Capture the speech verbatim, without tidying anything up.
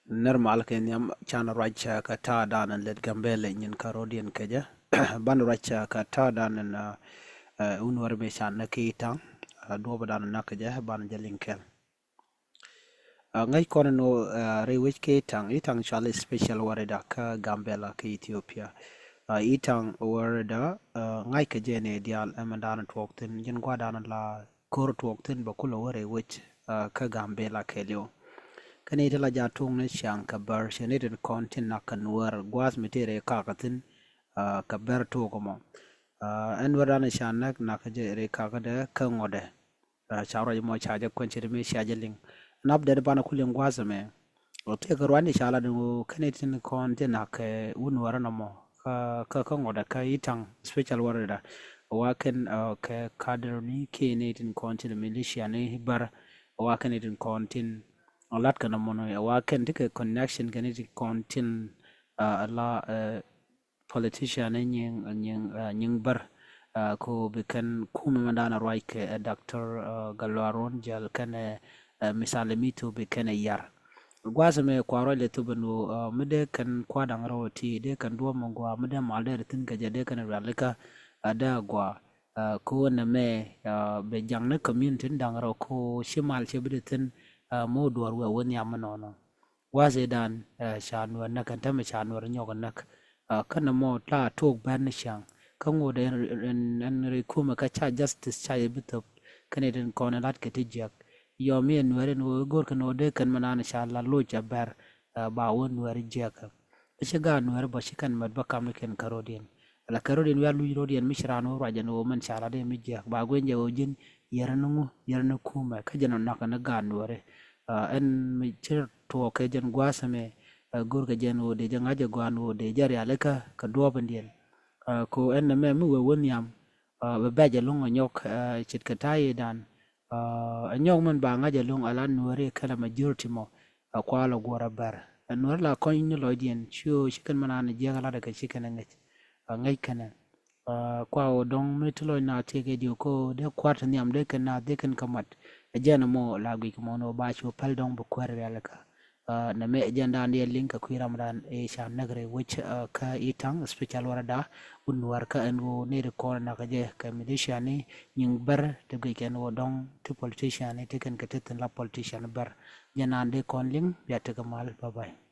Nɛr mal kɛ nhiam, can ruac kɛ ta̱a̱ dan in lät Gambɛlɛ nyin kärɔ̱diɛn kɛ jɛ. Ban ruac kɛ ta̱a̱ dan in wun wär mi can ni ki taŋ duɔp dan in nak kɛ jɛ ban jɛ liŋ kɛl. Ŋäc kɔn in wä rɛy wec kɛ taŋ, i taŋ cual special warida kä Gambɛla kä Ethiopia. I taŋ warida ŋa̱c kɛ jɛ ni diaal ɛmɛ dan tuɔɔk thin jin gua̱dan la ko̱r tuɔɔk thin bɛ kulɛ wä rɛy wec kä Gambɛla kɛɛliw. Kä ni ti la ja tuŋ ni ciaŋ kɛ bär cɛ ni tin kɔn tin nak kɛ nuäär gua̱a̱th mi ti rɛy kakä thin kɛ bär tuɔɔk mɔ. Ɛn wär dan ca näk nak jɛ rɛy kakä dɛ kä ŋɔdɛ. Ca ruac mɔ ca jɛ kuɛn cɛ ti mi cia jɛ liŋ. Nap dɛn banɛ ku liŋ gua̱a̱th mɛ. Ɔ tëëkɛ ruac ni ca lat ni ɣöö kɛn itin kɔn ti nak kɛ wun wärä nɔmɔ kä kä ŋɔdɛ kä itaŋ special warida. Wa kɛn kɛ kader ni kiɛ ni itin kɔn tin militia ni bär. Wa kɛn itin kɔn tin lat kɛ nɔmɔ ni wa kɛn ti kɛ connection kɛn itin kɔn tin la politician ni nyiŋ nyiŋ nyiŋ bär. Ko bi kɛn kumɛ mɛ dan ruac kɛ doctor Galuaron jɛl kɛn misali mi to bi kɛn yar. Gua̱a̱th mɛ kua ruac lɛ thop ɛn ɣöö mi dee kɛn kua da̱ŋ rɛw ti dee kɛn duɔ̱ɔ̱p mɛ gɔaa mi dee mal dee ri thi̱n kɛ jɛ dee kɛn rialikä dee a gɔaa. Ko nɛ mɛ bɛ jaŋ ni community ni da̱ŋ rɛw ko ci mal cɛ bi dee thi̱n. Mɛ wä duɔ̱ɔ̱r wɛ wä nhiam mi nɔnɔ. Gua̱a̱th ëëdan ca nuɛr näk ɛn tämɛ ca nuɛr nyɔk näk. Kä nɛ mɔ la tuɔɔk bɛr ni ciaŋ kä ŋot ɛn ri kumɛ kä ca justice ca yɛ bi thop. Kɛn itin kɔn in lat kɛ ti jiäk yɔm iɛ nuɛr in ɣöö igo̱r kɛn ɣöö dee kɛn mɛ naan ca la loc a bɛr. Ba wä nuɛr jiäkä. Ci gaat nuɛr bä ci kɛn mät bä kam ni kɛn kärɔ̱diɛn. Ala kärɔ̱diɛn wiaa luc rɔ̱diɛn mi ci raan wä ruac ɛn ɣöö mɛn ca la dee mi jiäk ba gui̱n jɛ ɣöö ji̱n yɛr ni ŋu yɛr ni kumɛ kä jɛn ɔ nak ni gaat nuɛri. Ɛn mi ci tuɔɔk kɛ jɛn gua̱a̱th ɛmɛ. Go̱rkɛ jɛn ɣöö dee jɛ ŋa̱c ɛ gɔaan ɣöö dee jɛ rialikä kɛ duɔ̱ɔ̱pindiɛn. Ko ɛn ɛmɛ mi wee wä nhiam bɛ bɛc ɛlɔ̱ŋ ɛ nyɔk ce̱tkɛ ta̱a̱ i̱dan. Ɛ nyɔk min ba ŋa̱c ɛlɔ̱ŋ ala nuääri kɛlɛ majority mɔ. Kualɛ guɔ̱r ɛ bɛr ɛ nuääri la kɔny ni lɔcdiɛn ci ɣöö ci kɛn mi naan ɛ jiäk ɛ latdɛ kɛ ci kɛn ɛ ŋäc. Ŋäc kɛnɛ kua ɣöö dɔ̱ŋ mi ti lɔc naath tëëkɛ diw kä ɣöö dee kua̱r ti nhiam dee kɛn naath dee kɛn kä mat. Ɛ jɛn ɛmɔ la guic kɛ mɔn ɣöö ba ci wä päl dɔ̱ŋ bi kuäär rialikä. Nɛ mɛ ɛ jɛn daan diɛ liŋ kɛ kui̱ ramdan ëë ca näk rɛy wec kä i̱ taŋ special warada wun nuäär kä ɛn ɣöö nɛy ti kɔn nakä jɛ kɛ militia ni nyiŋ bär ti guic kɛ ɛn ɣöö dɔ̱ŋ ti politician ni ti kɛn kɛ ti thi̱n la politician bär. Jɛn daan dee kɔn liŋ bia tekɛ mal. Bye bye.